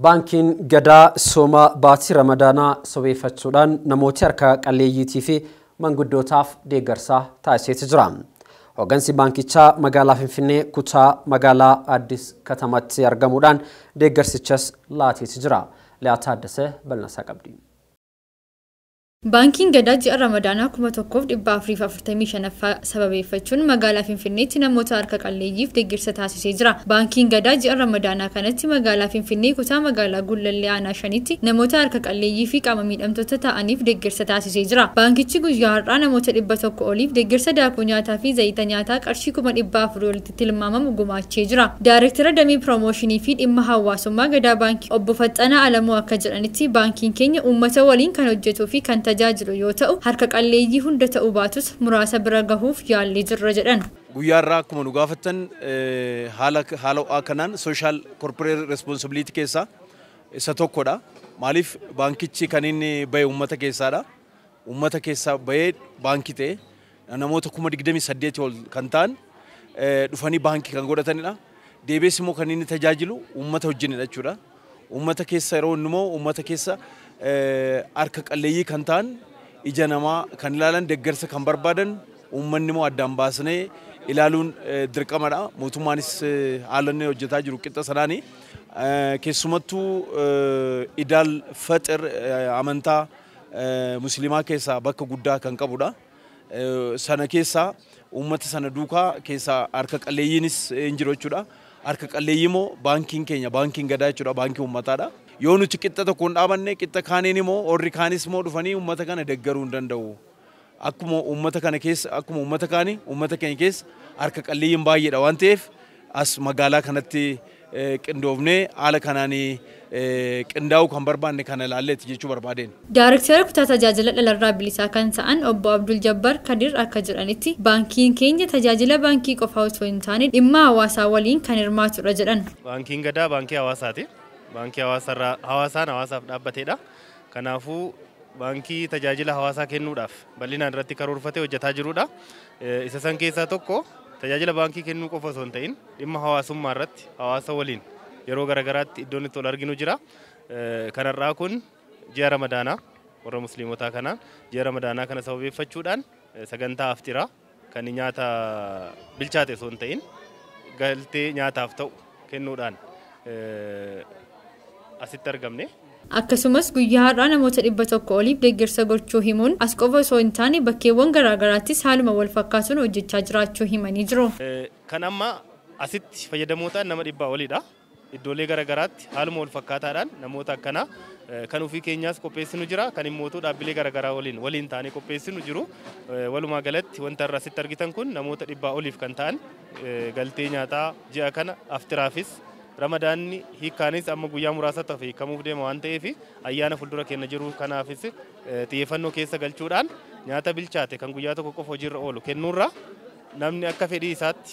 Baankiin Gadaa sooma baatii Ramadaanaa sababeeffachuudhaan namoota harka qalleeyyiitii fi manguddootaaf deeggarsa taasiseeti jira. Hooggansi baankichaa magaalaa Finfinnee kutaa magaalaa Addis Katamatti argamuudhaan deeggarsichas laateeti jira. Liyaa Taaddasee bal'inaasaa qabdi. Baankiin Gadaa ji'a Ramadaanaa 1445ffaa sababeeffachuun magaalaa Finfinneetti namoota harka qalleeyyiif deeggarsa taasisee jira. Baankiin Gadaa ji'a Ramadaanaa kanatti magaalaa Finfinnee kutaa magaalaa Gullallee aanaa 5tti namoota harka qalleeyyii fi qaama miidhamtoota ta'aniif deeggarsa taasisee jira. Baankichi guyyaa har'aa namoota 100 oliif deeggarsa daakuu nyaataa fi zayita nyaataa qarshii 400,000 olitti tilmaamamu gumaachee jira. Daayirektara damee piroomooshinii fi dhimma hawaasummaa Gadaa Baankii Obbo Faxxanaa Alamuu akka jedhanitti, baankiin keenya uummata waliin kan hojjetuu fi kan tajaajilu yoo ta'u, harka qalleeyyii hunda ta'uu baatus muraasa bira gahuuf yaallee jirra jedhan. Guyyaa irraa akkuma nu gaafattan, haala ho'aa kanaan social corporate responsibility keessaa isa tokkodha. Maaliif, baankichi kan inni bahe uummata keessaadha. Uummata keessaa bahee baankii ta'e, namoota 28,000 ol kan ta'an dhufanii baankii kan godhatanidha. Deebiis immoo kan inni tajaajilu uummata wajjinidha jechuudha. Uummata keessa yeroo inni immoo uummata keessa harka qalleeyyii kan ta'an, ija namaa kan ilaalan, deeggarsa kan barbaadan, uummanni immoo addaan baasnee ilaaluun dirqamadha. Mootummaanis haala inni hojjetaa jiru qixa sanaani. Keessumattuu Idaal Faxir amantaa Musliimaa keessaa bakka guddaa kan qabudha. Sana keessaa uummata sana duukaa keessaa harka qalleeyyiinis hin jiru jechuudha. Harka qalleeyyii immoo baankiin keenya, baankiin Gadaa jechuudha, baankii uummataadha. Yoo nuti qixa tokkoon dhaabanne, qixa kaaniin immoo warri kaanis immoo dhufanii uummata kana deeggaruu hin danda'u. Akkuma uummata kana keessa, akkuma uummata kaanii, uummata keenya keessa harka qalleeyyiin baay'eedha waan ta'eef, as magaalaa kanatti qindoofnee haala kanaan qindaa'uu kan barbaanne kana ilaalleetti jechuu barbaadeen. Daarektara kutaa tajaajila dhalarraa bilisaa kan ta'an Obbo Abdul Jabbar Kadir akka jedhanitti, baankiin keenya tajaajila baankii qofa osoo hin taane dhimma hawaasaa waliin kan hirmaatudha jedhan. Baankiin Gadaa baankii hawaasaati. Baankii hawaasarraa hawaasaan hawaasaaf dhaabbatedha. Kanaafuu baankii tajaajila hawaasaa kennuudhaaf bal'inaan irratti karoorfatee hojjetaa jirudha. Isa san keessaa tokko tajaajila baankii kennuu qofa osoo hin ta'in dhimma hawaasummaa irratti hawaasa waliin yeroo garaagaraatti iddoon itti wal arginu jira. Kanarraa kun ji'a Ramadaanaa warra Musliimotaa kanaan, ji'a Ramadaanaa kana sababeeffachuudhaan sagantaa aftiraa kan nyaata bilchaate osoo hin ta'in galtee nyaataaf ta'u kennuudhaan asitti argamne. Akkasumas guyyaa har'aa namoota 100 oliif deeggarsa gochuu himuun, as qofa osoo hin taane bakkeewwan garaagaraattis haaluma wal fakkaatuun hojjechaa jiraachuu himanii jiru. Kan amma asitti fayyadamoo ta'an nama 100 olidha. Iddoolee garaagaraatti haaluma wal fakkaataadhaan namoota akkanaa kan ofii keenyaas qopheessinu jira, kan immoo dhaabbilee garaagaraa waliin taanee qopheessinu jiru. Walumaa galatti wanta irra asitti argitan kun namoota 100 oliif kan ta'an galtee nyaataa ji'a kana aftiraafis, Ramadaanni hiikkaanis amma guyyaa muraasatti hafe hiikamuuf deema waan ta'eef, ayyaana fuuldura keenya jiru kanaafis xiyyeeffannoo keessa galchuudhaan nyaata bilchaate kan guyyaa tokko qofa hojiirra oolu kennuurra namni akka fedhii isaatti,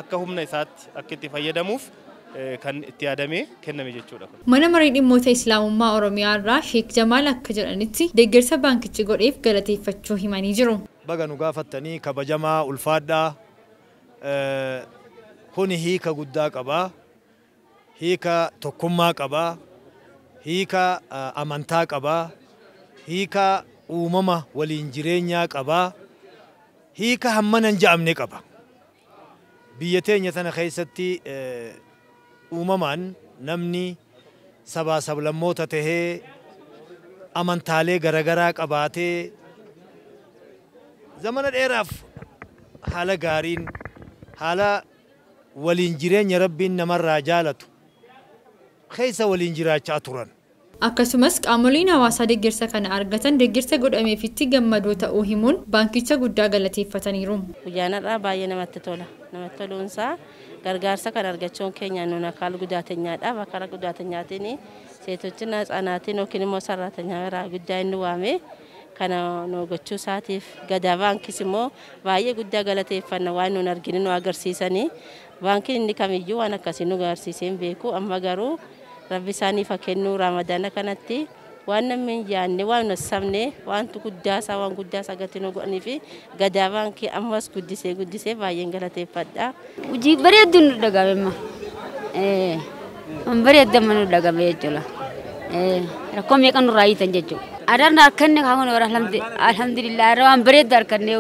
akka humna isaatti akka itti fayyadamuuf kan itti yaadamee kenname jechuudha. Mana Marii Dhimmoota Islaamummaa Oromiyaa irraa Sheek Jamaal akka jedhanitti, deeggarsa baankichi godheef galateeffachuu himanii jiru. Baga nu gaafattanii, kabajamaa, ulfaadhaa. Kuni hiika guddaa qabaa. Hiika tokkummaa qabaa. Hiika amantaa qabaa. Hiika uumama waliin jireenyaa qabaa. Hiika hammana hin je'amne qaba. Biyya teenya tana keessatti uumamaan namni sabaa sablammoota tahee, amantaalee garaagaraa qabaatee, zamana dheeraaf haala gaariin, haala waliin jireenya Rabbiin namarraa jaalatu keessa waliin jiraachaa turan. Akkasumas qaamoleen hawaasaa deeggarsa kana argatan deeggarsa godhameefitti gammadoo ta'uu himuun baankicha guddaa galateeffataniiru. Guyyaan har'aa baay'ee namatti tola. Namatti toluunsaa gargaarsa kan argachuun keenya nuun akaal gudaatenyaadhaaf akara gudaatenyaatiin seetochin ህጻናትን yookiin immoo ሰራተኛ biraa guddaa inni waame kana nu gochuu isaatiif Gadaa Baankis immoo baay'ee guddaa galateeffanna. Waan nuun arginu nu agarsiisanii, baankiin inni kamiyyuu waan akkasii nu agarsiisee hin beeku. Amma garuu Rabbi isaaniif haa kennu. Ramadaana kanatti waan namni hin yaadne, waan hin sabne, wanti guddaasaa, waan guddaasaa gati nu godhanii fi Gadaa Baankii ammas guddisee guddisee baay'een galateeffadha. Hojii bareedduu nu dhaga'ame. Waan bareedda nu dhagame jechuudha. Rakkoo meeqa nurraa hiitan jechuudha. Adarna harkanne kaan alhamdulillah waan bareeddu harkanne.